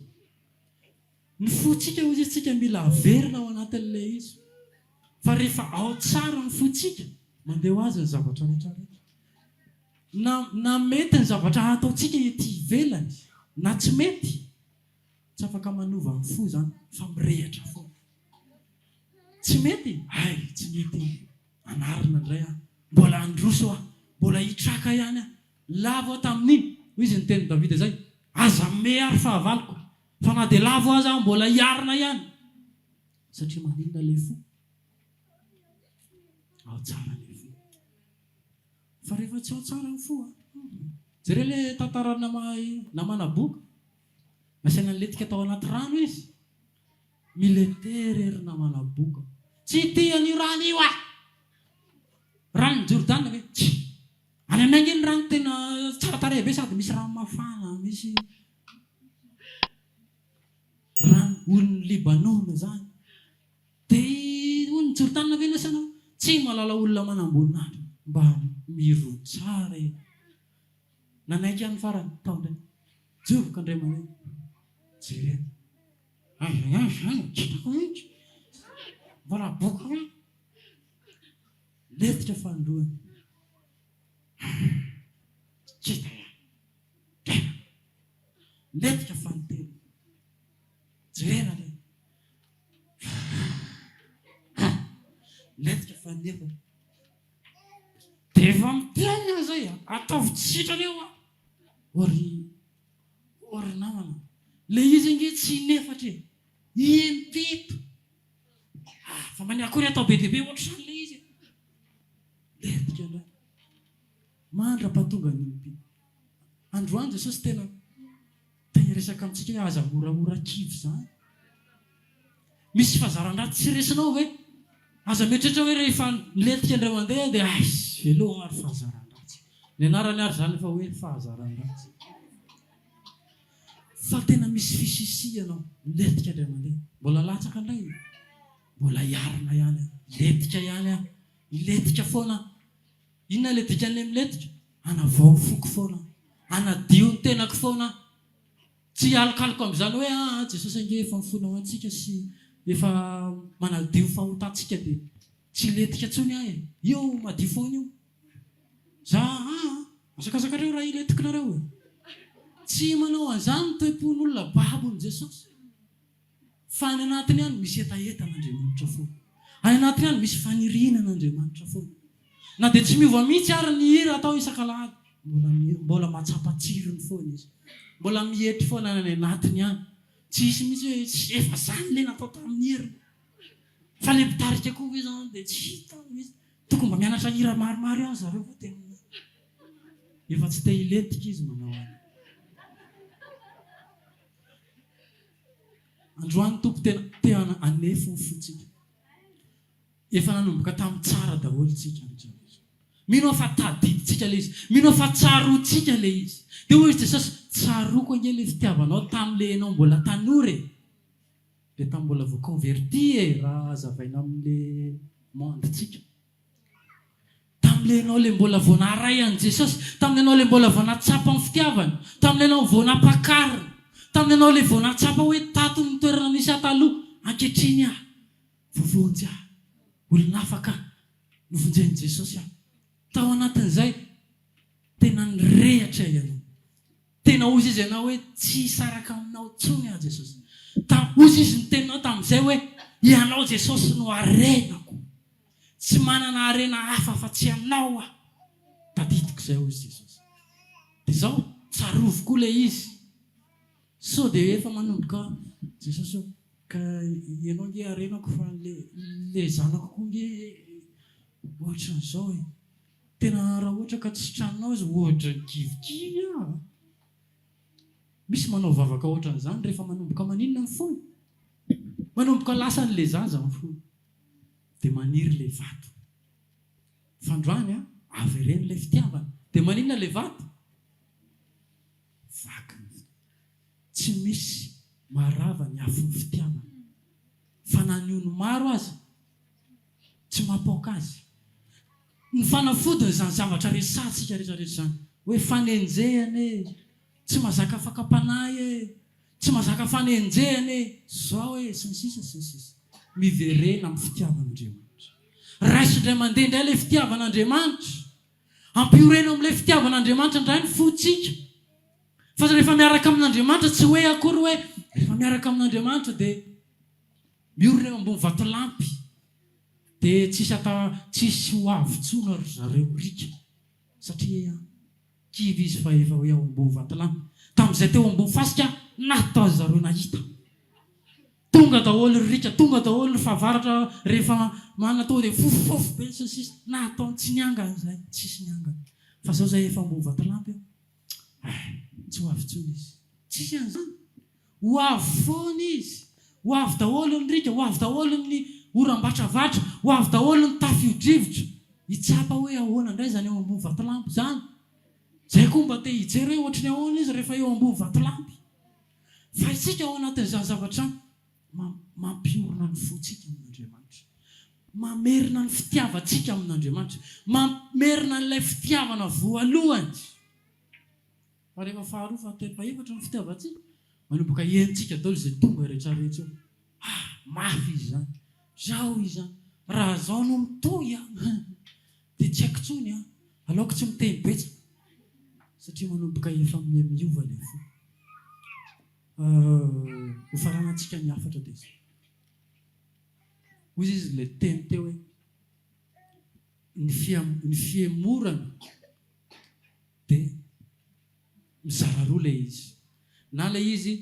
Ny fontsika hoy izy tsika mila averina ao anatin'ilay izy. Fa rehefa ao tsara ny fontsika, mandeha ho azy ny zavatra rehetra rehetra. Na na mety ny zavatra ataontsika ety ivelany na tsy mety, tsy afaka manova ny fo izany fa mirehitra foana. Tsy mety? Hay, tsy mety iny. Anarina indray aho. Mbola handroso aho. Mbola hitraka ihany aho. Lavo aho tamin'iny. Hoy izy niteny Davida izay, Aza mimehy ahy ry fahavaloko, fa na dia lavo aza aho mbola hiarina ihany. Satria maninona ilay fo? Ao tsara ilay fo. Fa rehefa tsy ao tsara ny fo an! Jereo ilay tantaran'i Namana boka. Nasaina nilentika tao anaty rano izy. Milentery ry namana boka. Tsy tia an'io rano io aho! Ranon'i Jordana ve? Tsia! Any aminay ange ny rano tena tsara tarehy be sady misy rano mafana, misy rano onin'i Libanona izany. Dia onin'i Jordana ve lasa ianao? Tsy mahalala olona manamboninahitra. Mba mirotsara e! Nanaiky ihany farany, tao indray. Jovoka indray maneno. Jerena. Aiza ihany izany e, tsy hitako mihitsy. Mbola boka ihany. Lentika fanindroany. Tsy hita ihany. Tena. Lentika fanintelony. Jerena re. Lentika faninefany. Dia efa miteny aho izay, ataovy tsy sitrana eo aho. Ô ry Ô ry namana, le izy ange tsy inefatra e! Impito! Ah, fa mania akory atao be dia be ohatr'izany le izy e! Lentika indray. Mandra-pahatonga ny impito. Androany Jesosy tena te hiresaka amintsika hoe aza moramora kivy izany. Misy fahazaran-dratsy tsy resinao ve? Aza mieritreritra hoe rehefa nilentika indray mandeha dia aiss, veloma ary fahazaran-dratsy. Ny anarany ary izany efa hoe fahazaran-dratsy. Fa tena misy fisisihana ao, milentika indray mandeha, mbola latsaka indray, mbola hiarina ihany aho, hilentika ihany aho, hilentika foana aho. Inona ilay dikan'ilay milentika? Hanavao ny foko foana aho, hanadio ny tenako foana aho. Tsy hialokaloka amin'izany hoe aa Jesosy ange efa mifona ho antsika sy efa manadio fahotantsika dia tsy hilentika intsony aho e! Io madio foana io. Za aa azakazakareo raha hilentikinareo e! Tsy manao an'izany ny toe-pon'olona babon'i Jesosy. Fa any anatiny any misy hetaheta an'Andriamanitra foana. Any anatiny any misy faniriana an'Andriamanitra foana. Na dia tsy miova mihitsy ary ny hira atao isak'alahady, mbola mbola mahatsapa tsirony foana izy. Mbola mietry foana any anatiny any. Tsy hisy mihitsy hoe tsy efa zany le natao tamin'ny heriny. Fa le mpitarika koa ve zany dia tsy hita mihitsy. Tokony mba mianatra hira maromaro ihany zareo fa tena efa tsy te hilentika izy manao an'io. Androany Tompo tena te hanefy ny fontsika. Efa nanomboka tamin'ny tsara daholo tsika rehetra rehetra. Mino aho fa tadidintsika ilay izy. Mino aho fa tsaroantsika ilay izy. Dia hoy Jesosy, tsaroako ange ilay fitiavanao tamin'ilay ianao mbola tanora e. Ilay tamin'ny mbola vao converti e, raha hazavaina amin'ilay monde-tsika. Tamin'ilay ianao ilay mbola vao naharay an'i Jesosy, tamin'ny ianao ilay mbola vao nahatsapa ny fitiavany, tamin'ny ianao vao nampakarina, tamin'ny ianao ilay vao nahatsapa hoe tato ny toerana nisy ahy taloha, ankehitriny aho voavonjy aho, olon'afaka aho, novonjen'i Jesosy aho. Tao anatin'izay, tena nirehatra ianao. Tena hozy izy ianao hoe tsy hisaraka aminao intsony aho Jesosy. Ta, hozy izy ny teninao tamin'izay hoe ianao Jesosy no harenako. Tsy manana harena hafa afa-tsy anao aho. Tadidiko izay hozy Jesosy. Dia izao, tsarovy koa ilay izy. Sao dia efa manomboka Jesosy ô, ka ianao ange harenako fa le zanako koa ange ohatran'izao e. Tena raha ohatra ka tsy sitranonao izy ohatran'ny kivikivy aho. Misy manao vavaka ohatran'izany rehefa manomboka maninona ny fony? Manomboka lasan'ilay zaza ny fony. Dia maniry ilay vato. Fandroany an, avereno ilay fitiavana. Dia maninona ilay vato? Vaky ny fitiavana. Tsy misy maharava ny afon'ny fitiavana. Fa na ny ony maro aza tsy mampaoka azy. Ny fanafodiny izany zavatra resahantsika rehetra rehetra izany hoe fanenjehana e, tsy mahazaka fakam-panahy e, tsy mahazaka fanenjehana e, zao e, sy ny sisa sy ny sisa. Miverena amin'ny fitiavan'Andriamanitra. Raiso indray mandeha indray ilay fitiavan'Andriamanitra. Ampioreno amin'ilay fitiavan'Andriamanitra indray ny fontsika. Fa rehefa miaraka amin'Andriamanitra, tsy hoe akory hoe rehefa miaraka amin'Andriamanitra dia miorina eo ambony vatolampy dia tsisy ata tsisy ho avy intsony ry zareo rika satria kivy izy fa efa hoe ao ambony vatolampy. Tamin'izay teo ambony fasika nataon zareo nahita. Tonga daholo ry rika, tonga daholo ny fahavaratra rehefa manana tonga dia fofofofo be sy ny sisa Nataony tsy niangana izay, tsisy niangana. Fa zao zay efa ambony vatolampy aho. Eh, tsy ho avy intsony izy. Tsisy an'izany. Ho avy foana izy. Ho avy daholo ny riaka, ho avy daholo ny oram-batravatra, ho avy daholo ny tafio-drivotra. Hitsapa hoe ahoana indray izany eo ambony vatolampy izany. Izay koa mba te hijery hoe ohatry ny ahoana izy rehefa eo ambony vatolampy. Fa isika ao anatin'izany zavatra izany, mampiorina ny fontsika amin'Andriamanitra. Mamerina ny fitiavantsika amin'Andriamanitra. Mamerina an'ilay fitiavana voalohany. Fa rehefa faharoa, fahatelo, fahefatra ny fitiavantsika, manomboka henontsika daholo izay tonga rehetrarehetra eo. Ah, mafy izy izany. Izao izy izany. Raha izao no mitohy an, dia tsy haiko intsony an. Aleoko tsy miteny betsaka. Satria manomboka efa miha-miova ilay fo. Hofaranantsika ny hafatra dia izao. Hoy izy ilay teny teo hoe, ny ny fihemorana dia mizara roa ilay izy. Na ilay izy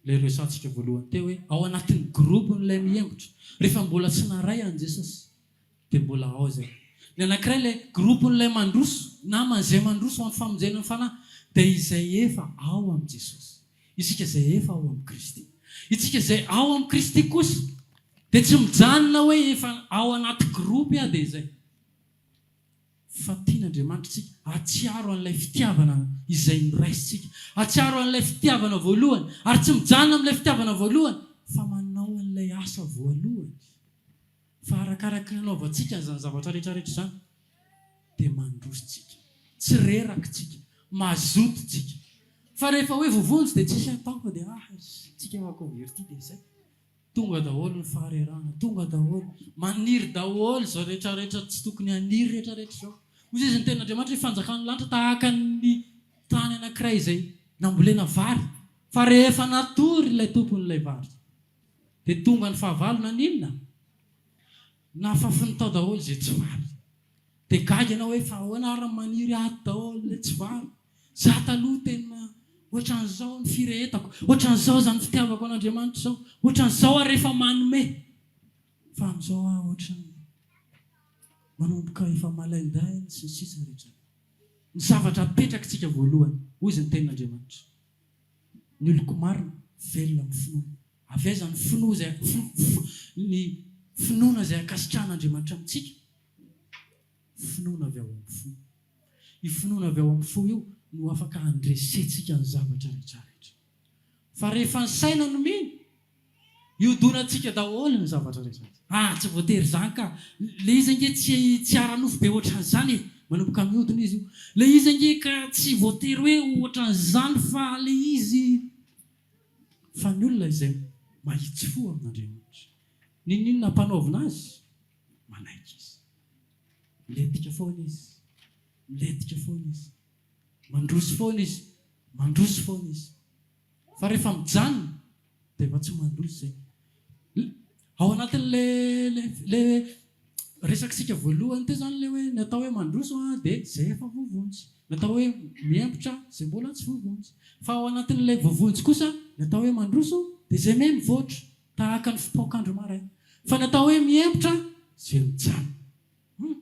ilay resahantsika voalohany teo hoe ao anatin'ny groupe-n'ilay mihemotra. Rehefa mbola tsy naray an'i Jesosy dia mbola ao izay. Ny anankiray ilay groupe-n'ilay mandroso, naman'izay mandroso ho amin'ny famonjena ny fanahy, dia izay efa ao amin'i Jesosy. Isika izay efa ao amin'i Kristy. Isika izay ao amin'i Kristy kosa dia tsy mijanona hoe efa ao anaty groupe aho dia izay. Fa tian'Andriamanitra isika hahatsiaro an'ilay fitiavana izay noraisintsika, hahatsiaro an'ilay fitiavana voalohany, ary tsy mijanona amin'ilay fitiavana voalohany fa manao an'ilay asa voalohany. Fa arakaraky ny anaovantsika an'izany zavatra rehetra rehetra izany dia mandroso tsika, tsy reraka tsika, mazoto tsika. Fa rehefa hoe voavonjy dia tsisy atao fa dia ah tsika efa converti dia izay. Tonga daholo ny faharerahana, tonga daholo, maniry daholo izao rehetra rehetra tsy tokony haniry rehetra rehetra izao. Hoy izy ny tenin'Andriamanitra hoe fanjakan'ny lanitra tahaka ny tany anankiray izay nambolena vary fa rehefa natory ilay tompon'ilay vary Dia tonga ny fahavalo naninona? Nafafiny tao daholo izay tsy vary. Dia gaga ianao hoe fa ahoana ary maniry ato daholo ilay tsy vary? Za taloha tena ohatran'izao ny firehetako, ohatran'izao izany fitiavako an'Andriamanitra izao, ohatran'izao aho rehefa manome. Fa amin'izao aho ohatran'ny manomboka efa malaindaina sy ny sisa rehetra. Ny zavatra apetrakitsika voalohany, hoy izy ny tenin'Andriamanitra. Ny oloko marina, velona amin'ny finoana. Avy aiza ny finoa izay ny finoana izay ankasitrahan'Andriamanitra amintsika? Finoana avy ao amin'ny fo. Io finoana avy ao amin'ny fo io no afaka handresentsika ny zavatra rehetra rehetra. Fa rehefa ny saina no mino, Iodonantsika daholo ny zavatra rehetra. Ah, tsy voatery izany ka. Ilay izy ange tsy tsy ara-nofo be ohatran'izany e. Manomboka miodina izy io. Ilay izy ange ka tsy voatery hoe ohatran'izany fa ilay izy. Fa ny olona izay mahitsy fo amin'Andriamanitra, n'inon'inona ampanaovina azy, manaiky izy. Milentika foana izy. Milentika foana izy. Mandroso foana izy. Mandroso foana izy. Fa rehefa mijanona dia efa tsy mandroso izay. Ao anatin'le le le resakitsika voalohany teo izany le hoe ny atao hoe mandroso dia izay efa voavonjy. Ny atao hoe miembotra izay mbola tsy voavonjy. Fa ao anatin'ilay voavonjy kosa ny atao hoe mandroso dia izay miha mivoatra tahaka ny fipaok'andro maraina. Fa ny atao hoe miembotra izay mijanona. Hum.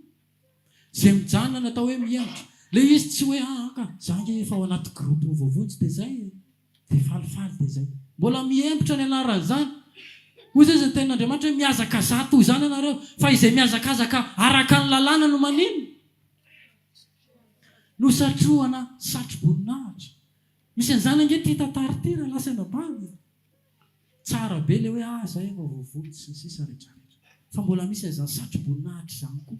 Izay mijanona no atao hoe mihemotra. Ilay izy tsy hoe aa ka, za ange efa ao anaty groupe voavonjy dia izay e. Dia falifaly dia izay. Mbola mihemotra ny anaran'izany. Hoy izy ny tenin'Andriamanitra hoe mihazakazaha toy izany ianareo, fa izay mihazakazaka araka ny lalàna no maninona? Nosatrohana satroboninahitra. Misy an'izany ange ity tantara ity raha lasa any ambany e. Tsara be ilay hoe ah zay efa voavonjy sy ny sisa rehetra rehetra. Fa mbola misy an'izany satroboninahitra izany koa.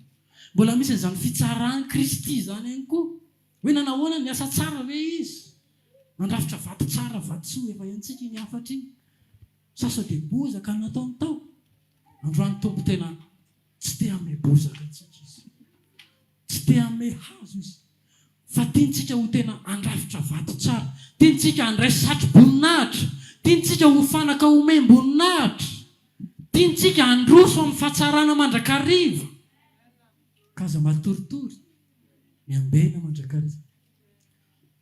Mbola misy an'izany fitsaran'i Kristy izany ihany koa. Hoe nanahoana, niasa tsara ve izy? Nandrafitra vato tsara, vatosoa, efa haintsika iny hafatra iny. Sa sao dia bozaka no nataony tao? Androany Tompo tena tsy te hanome bozaka antsika Izy. Tsy te hanome hazo Izy. Fa tiantsika ho tena handrafitra vato tsara. Tiantsika handray satro-boninahitra. Tiantsika ho fanaka homem-boninahitra. Tiantsika handroso amin'ny fahatsarana mandrakariva. Ka aza matoritory, miambena mandrakariva.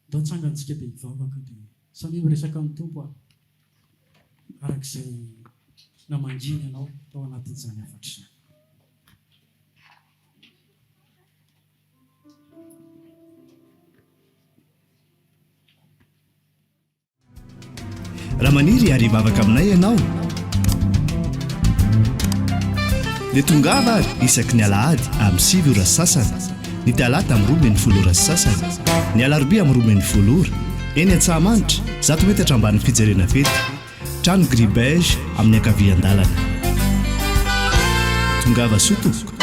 Ndao tsangantsika dia hivavaka dia samia miresaka amin'ny Tompo ary araka izay namangiany anao tao anatin'izany hafatra izany. Raha maniry ary hivavaka aminay ianao dia tongava ary isaky ny alahady amin'ny 9 ora sy sasany, ny talata amin'ny 12 ora sy sasany, ny alarobia amin'ny 12 ora, eny Antsahamanitra, zato metatra ambanin'ny fijerena fety, trano gris beige amin'ny ankavian-dalana. Tongava soa tompoko.